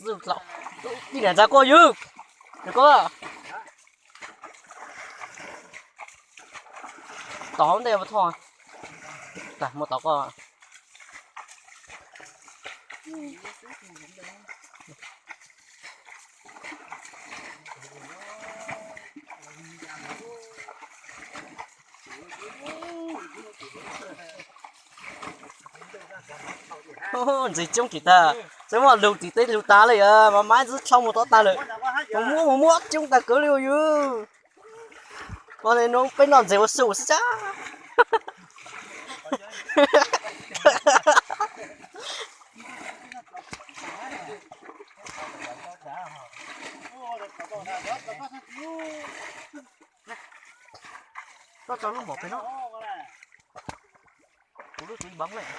Xwb tau. Ib niam ntxas koj yug. Nws koj. Tod ntej ua thoj. Tag muab tod koj. Ntses coob tsis tag, txawm muaj lug tim teb lug tas li, mas maiv ntxwv dlhau mus tod tag lawm. Mus muab mus muab coob tag kawg li yus. Ua li no peb noj ntses ua su xwb sab. Koj tau lub npaum pem no. Kuv lub txiv npov lawm.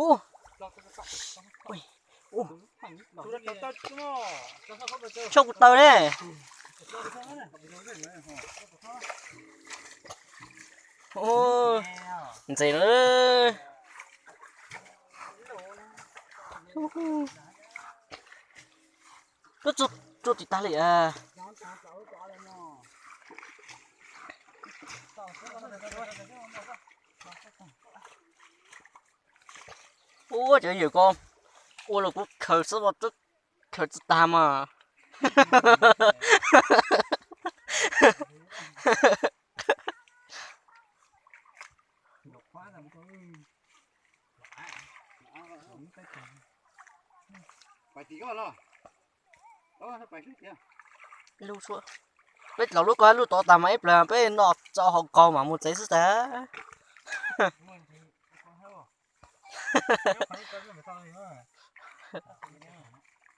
Ub, ub, tshuab kuv taw ne. Ub, ntses lawm. Tsuj tsuj tsis tag li. Ua cov yawm ko ua los kuv khaws xwb, khaws tsis tag mas. Peb laus lub ko lub tod tag mas ib pliag peb noj tso hauv qaug mas mus tsev xwb tas.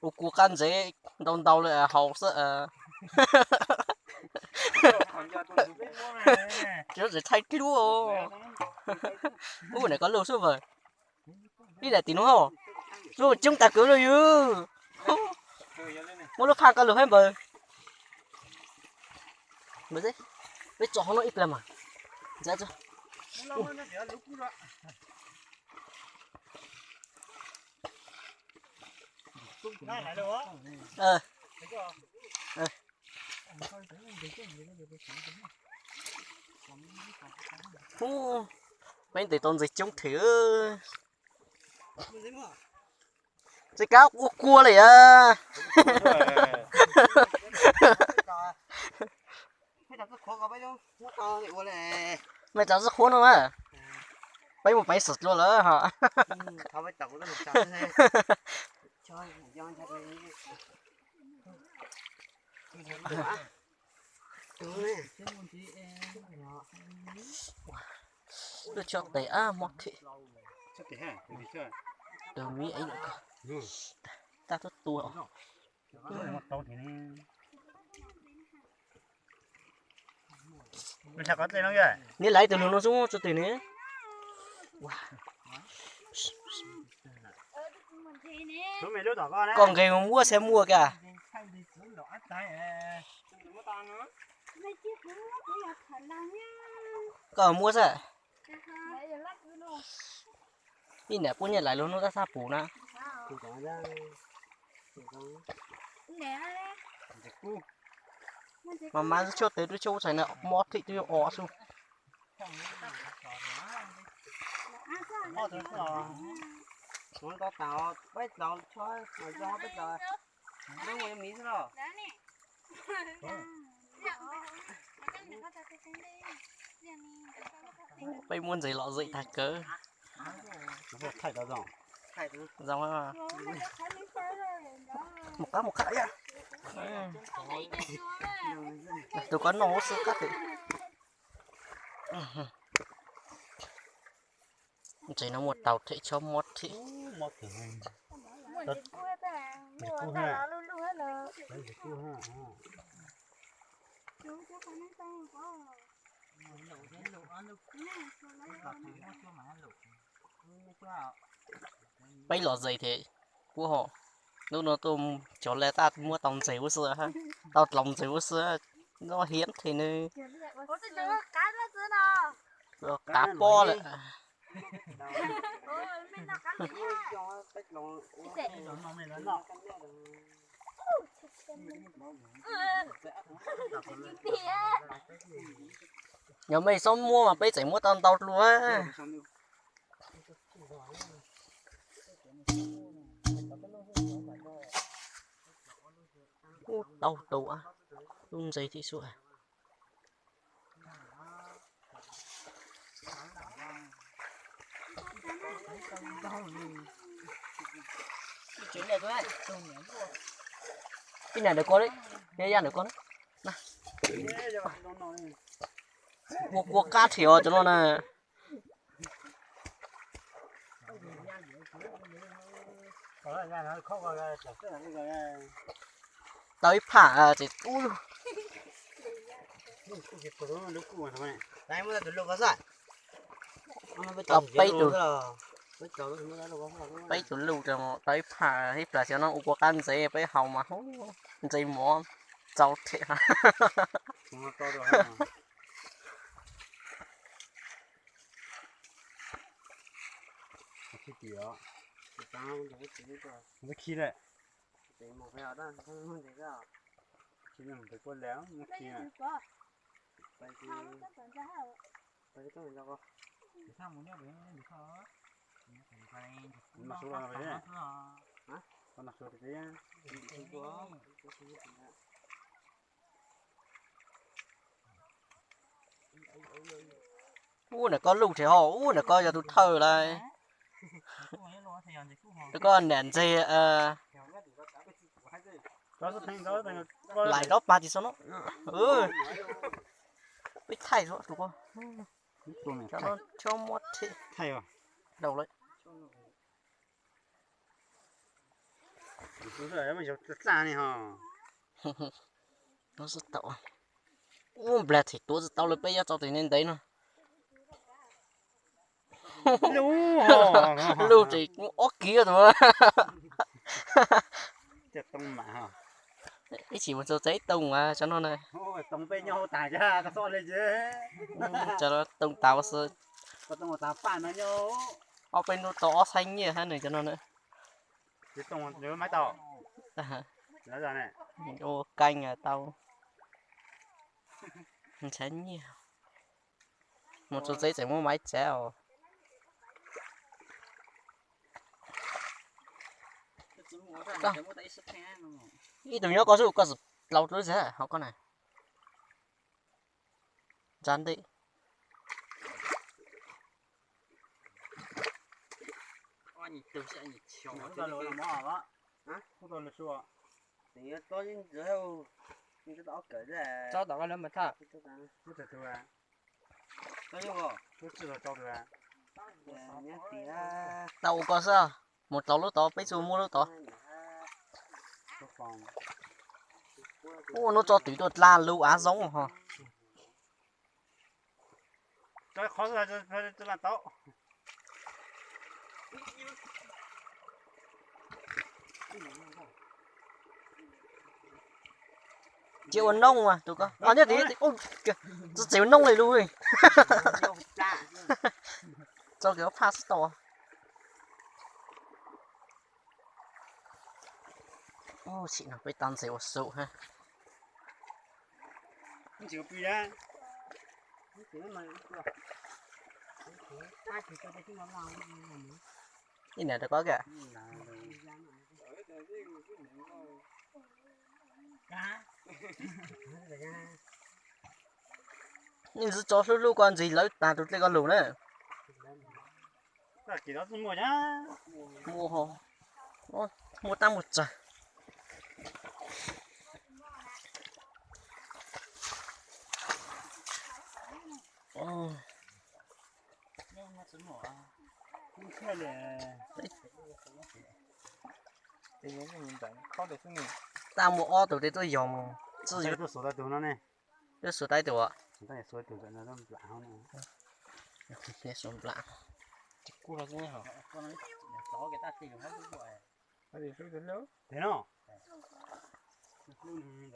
Ua kua qab ntsev ntau ntau li haus xwb. Tsis thaij dlub. Ub, nim ko lug xwb npawg. Ib daim tim no, lub coob tag kwv li yus. Muab lub phaj ko lug hab npawg. Peb tso hauv no ib pliag mas. Ub, peb ntes tau ntses coob thiab. Tsis kav ua kua li a. Mej tso txob khuab no mas. Peb mus peb xwm dlua lawm ho. Lub tsho tes ab mob thim. Tus miv ev lawm ko. Tab tuab tua. Niam laiv tus lug no xub tso tes ne. Koj nqes mus muab saib muaj kag. Koj muab xwb. Ib niam puab nyiaj laiv lug nub tab sab pum na. Mas mas tshuaj tes tub tshuaj ub txhais na mob thim tub o xu. Peb muab ntses lom zem tag kawg. Zoo. Mus qab mus qab. Tus ko noj ub xwb qab. Ntses no muaj tau them chob mob thim. Peb lom zem thiab puab ho. Hnub no tuaj cov le tab muab tau ntses ub xwb, tau dlaus ntses ub xwb. Noj hiav thiab nws. Qav pob lawm. Yog mej txhob muab mas peb tseem muab tau ntau dua. Ub, tau tus, lub ntses thiab xwb. Ib niam ntawm ko, ib yam ntawm ko na. Ua kua qab thiab os cov no na. Tau ib pham ces ub, tau peb tus, peb tus luj rau tau ib pham, ib plas xyov no ua kua qab ntses peb haus mas ntses mov txaus thiab. Ub, ntawm ko luj thiab ho, ub, ntawm ko yog tus thawj lawm. Ntawm ko niam ntses, lais rov pag tim saum no. Peb thaij tus ko, cov no tsis muab thaij, dhau lawm. Ub, nplas them tuav tsis tau lawm, peb yuav tso tes ntev ntev no. Luj ces ob kiv tus. Ib chim mus txog tsev ib tug mas cov no na. Cov no tooj tas xwb. Ob peb hnub tau ob txhiab nyiaj thiab nws cov no na. Ua keej tau ntxhab nyiaj. Mus txog tsev tseem muab maiv tsav os. Ib tug nyob koj xwb, koj tsis laus lub txaj hauv koj na. Ntsa ntej. Tau ua ko xwb, mus tau lub tod peb txuas muab lub tod. Ua no tso twm tuaj dlab lub av zoov ho. Cia ua nooj mas tus ko, nyob tim, txiv ua nooj li lus. Tso kiag phaj xwb tau. Sim no peb tau ntses ua su ha. Ib niam rau koj kiag. Nej ntxwv tso hlub hlub ko ntxig lawv tag tus dlej ko lus na. Muaj ho, muaj tab muaj tsawg. Tab muaj ob tug tej tuaj yog mus, twb xuas tau tus, xuas nplam.